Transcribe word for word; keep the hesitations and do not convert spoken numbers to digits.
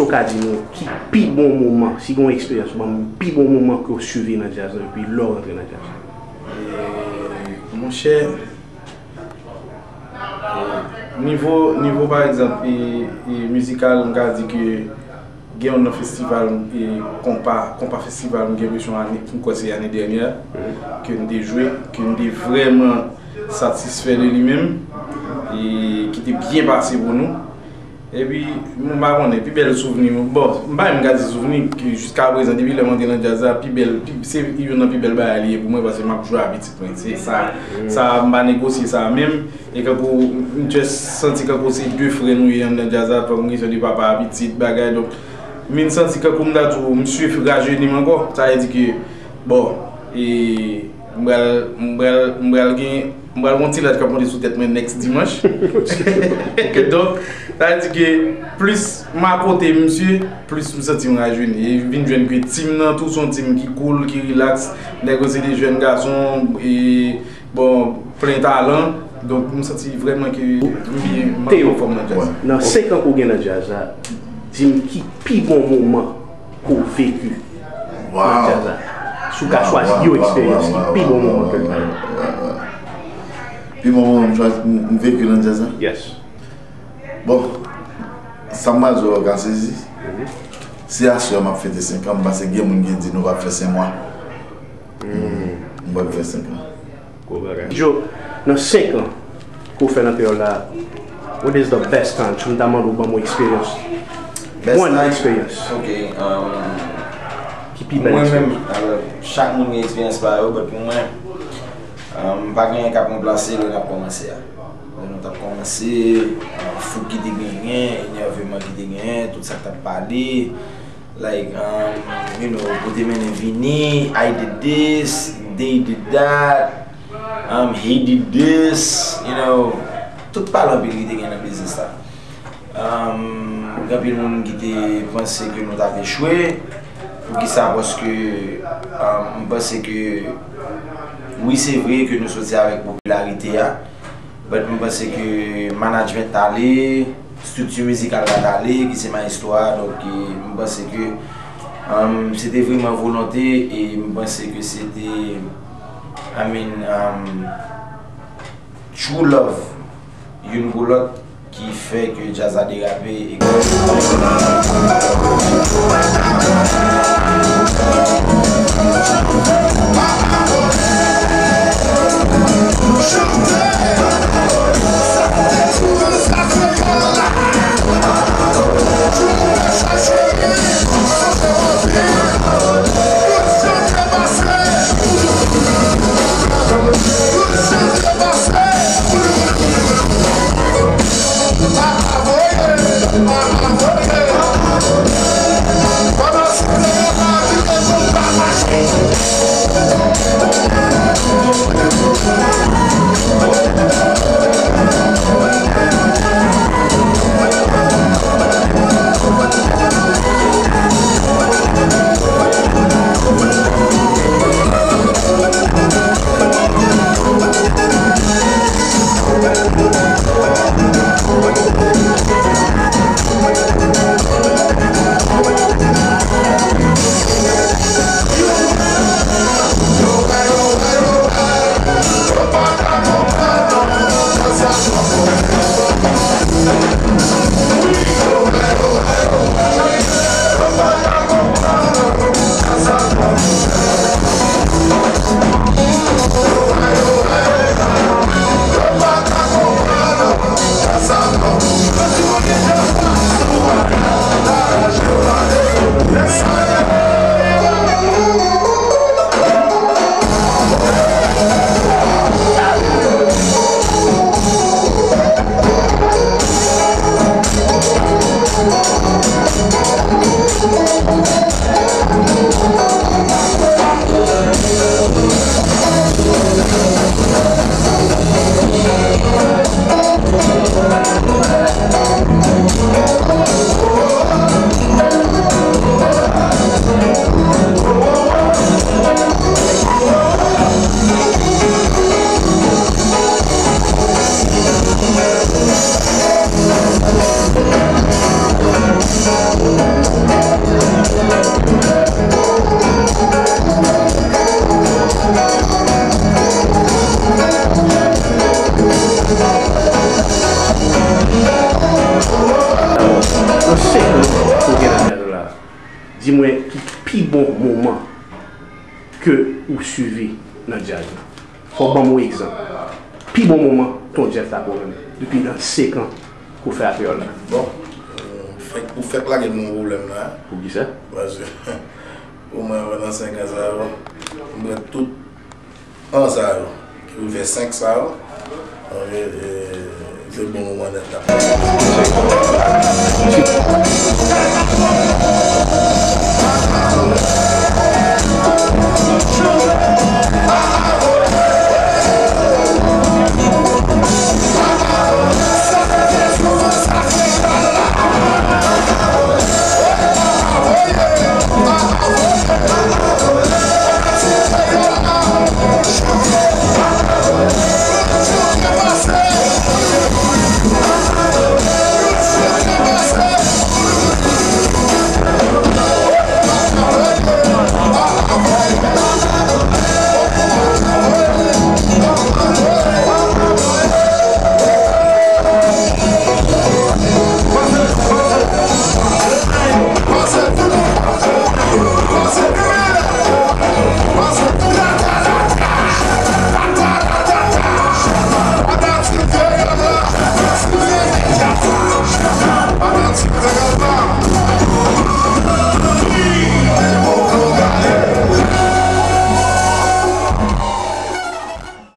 Ou ka di nou ki pi bon moman, si gen yon eksperyans, ban m pi bon moman ke w swiv nan djaz la, epi lè w rantre nan djaz la? E, monchè, e, nivo, nivo pa egzanp, e, e, mizikal, m ka di ke gen yon nan festival, e, konpa, konpa festival, m gen enpresyon ane, m kwè se ane dènyè, ke m te jwe, ke m te vrèman satisfè de li menm, e ki te byen pase pou nou. Epi, m pa konnen, pi bèl souvni, bon, m pa menm ka di souvni, ke jiska prezan, depi lè m antre nan djaz la, pi bèl, pi, se youn nan pi bèl bagay li ye pou mwen, paske m ap jwe a pitit mwen. Se sa, sa, m pa negosye sa menm. E kankou, m just santi kankou se de frè nou ye anndan djaz la, tankou kesyon de papa a pitit, bagay, donk, m vin santi kankou m ta di w, misye rajeni m ankò. Sa vle di ke, bon, e, m pral, m pral, m pral gen, m pral gen yon ti laj k ap monte sou tèt mwen next dimanch. Donk, sa vle di ke plis m akote misye, plis m santi m rajeni. E vin jwenn ke team nan tou se yon team ki cool, ki relax. Nèg yo se de jèn gason, e, bon, plen talan. Donk, m santi vrèman ke m byen, m anfòm nan djaz. Nan senk an ke w gen nan djaz la, di m ki pi bon moman ke w veki nan djaz la? Si w ka chwazi yon eksperyans ki pi bon moman ke w fè. Pi bon moman m chwazi, m veki nan djaz la? Yes. Bon, sa m pral di w la w ka sezi. Si aswè m ap fete senk an, m panse gen moun ki di nou p ap fè senk mwa. M p ap fè senk an. Djo, nan senk an ke w fè nan kreyòl la, what is the best time? Si m ta mande w ban m yon eksperyans. One experience. Ok. Um, Ki pi bèl mwen menm, eksperyans? Alò, chak moun gen eksperyans pa yo, but pou mwen, um, pa gen anyen k ap ranplase lè n ap kòmanse a. Lè nou t ap kòmanse, uh, fouk ki te genyen, enèveman ki te genyen, tout sa k t ap pale, like, um, you know, kote mennen vini, I did this, they did that, um, he did this, you know, tout pale anpil ki te gen nan biznis la. Um, gen anpil moun ki te panse ke nou t ap echwe. Poukisa? Paske, um, m panse ke, wi, se vre ke nou soti avèk popilarite a, but m panse ke management t ale, estrikti mizikal la t ale, ki se Maestro a, donk, e, m panse ke, um, se te vrèman volonte, e m panse ke se te, I mean, um, true love youn pou lòt ki fè ke djaz la derape e Di mwen ki pi bon moman ke ou swivi nan djaz la. Fò w ban m yon egzanp. Pi bon moman Ton Jeff ta pran depi nan senk an ke w fè a kreyòl la. Bon, ou fèk, ou fèk lage m yon pwoblèm la. Poukisa? Paske pou mwen, pandan senk an sa yo, m pran tout an sa yo, ki rive senk sa yo, se bon moman nèt la.